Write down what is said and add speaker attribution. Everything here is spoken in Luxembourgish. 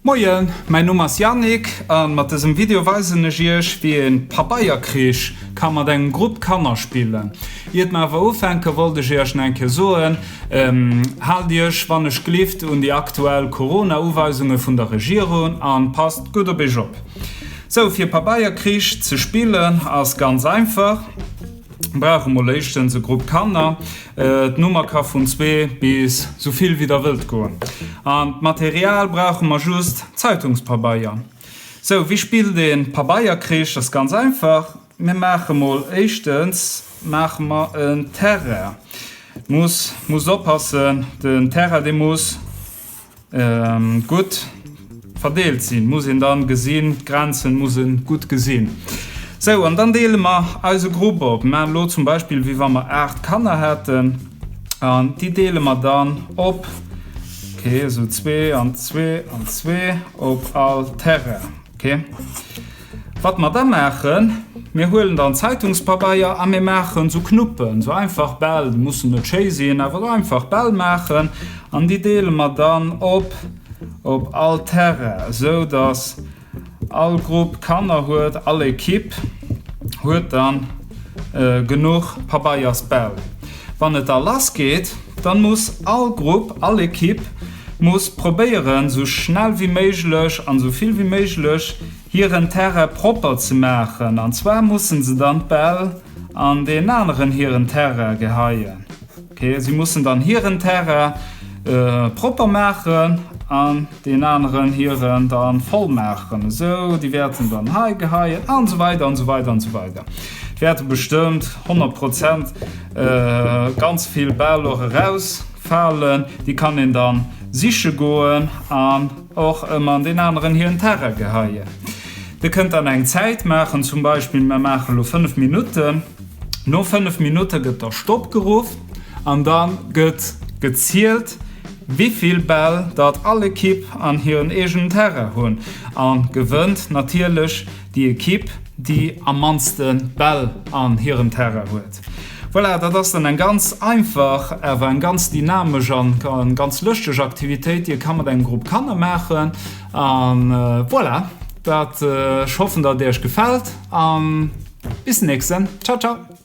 Speaker 1: Moien, mäin Numm ass Yannick an mat dësem Video weisen ech iech wéi een Pabeierkrich ka mat engem Grupp Kanner spillen. Iert mer awer ufänken wollt ech iech nach eng Kéier soen, haalt iech wann ech glift un déi aktuell Corona Uweisunge vun der Regierung an passt gutt op iech op. Sou, fir Pabeierkrich ze spillen ass ganz einfach. Brauche mol éischtens e Grupp Kanner. D'Nummer ka vun zwee bis sou vill wéi der wëllt goen. An d'Material brauche mer just Zeitungspabeier. Sou, wéi spillt ee Pabeierkrich? Dat ass ganz einfach. Mir maache mol éischtens maache mer en Terrain. Muss muss oppassen, den Terrain dee muss. Gutt verdeelt sinn, muss een dann gesinn, d'Grenzen muss en gutt gesinn. Sou, an dann deele mer eise Grupp op. Mir maachen elo zum Beispill, wéi wa mer 8 Kanner hätten, an déi deele mer dann op, okay, esou zwee an zwee an zwee op all Terrain, okay. Wat mer da maachen, mir huelen dann Zeitungspabeier a mir maachen esou Knuppen, esou einfach Bäll, déi mussen net schéi sinn, awer esou einfach Bäll maachen an déi deele mer dann op op all Terrain, esou datt all Grupp Kanner huet, all Ekipp huet dann genuch Pabeiersbäll. Wann et da lass geet, dann muss all Grupp, all Ekipp muss probéieren, esou schnell wéi méiglech an esou vill wéi méiglech hiren Terrain propper ze maachen. An zwar mussen se dann d'Bäll an deen aneren hiren Terrain geheien. Ok, si mussen dann hiren Terrain propper maachen an deen aneren hiren dann voll maachen. Esou, déi wäerten dann hei geheien an esou weider an esou weider an esou weider. Et wäerte bestëmmt 100 Prozent ganz vill Bäll och erausfalen. Déi kann een dann siche goen an och ëmmer an deen aneren hiren Terrain geheien. Dir kënnt dann eng Zäit maachen, zum Beispill mir maache lo 5 Minutten. No 5 Minutte gëtt da Stopp geruff an da gëtt gezielt, wivill Bäll datt all Ekipp an hiren eegenen Terrain hunn. A gewënnt natierlech déi Ekipp, déi am mannste Bäll an hirem Terrain huet. Voilà, dat ass dann eng ganz einfach, awer eng ganz dynamesch an ganz lëschteg Aktivitéit, déi ee ka mat engem Grupp Kanner maachen. An voilà, dat, ech hoffen, datt et iech gefält an bis den nächsten. Ciao, ciao!